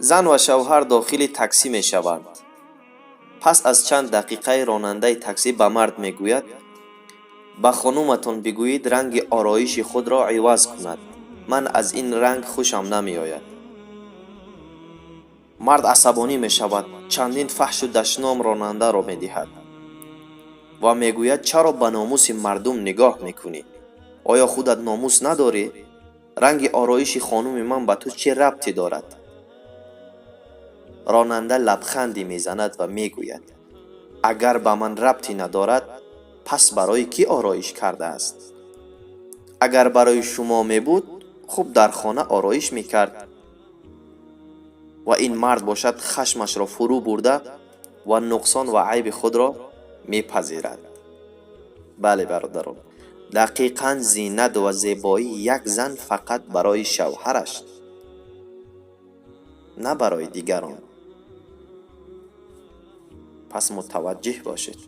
Зан ва шавҳар дохили таксӣ мешаванд. Пас аз чанд дақиқаи ронандаи таксӣ ба мард мегӯяд: «Ба хонуматон бигӯед, ранги ороиши худро иваз кунад, ман аз ин ранг хушам намеояд». Мард асабонӣ мешавад, чандин фаҳшу дашном ронандаро медиҳад ва мегӯяд: «Чаро ба номуси мардум нигоҳ мекунӣ? Оё худат номус надорӣ? Ранги ороиши хонуми ман ба ту чӣ рабте дорад?» Ронанда лабханде мезанад ва мегӯяд: «Агар ба ман рабте надорад, пас барои кӣ ороиш кардааст? Агар барои шумо мебуд, хуб дар хона ороиш мекард». Ва ин мард бошад, хашмашро фурӯ бурда ва нуқсон ва айби худро мепазирад. Бале, бародарон, дақиқан зинат ва зебоии як зан фақат барои шавҳараш, на барои дигарон. Пас мутаваҷҷеҳ бошед.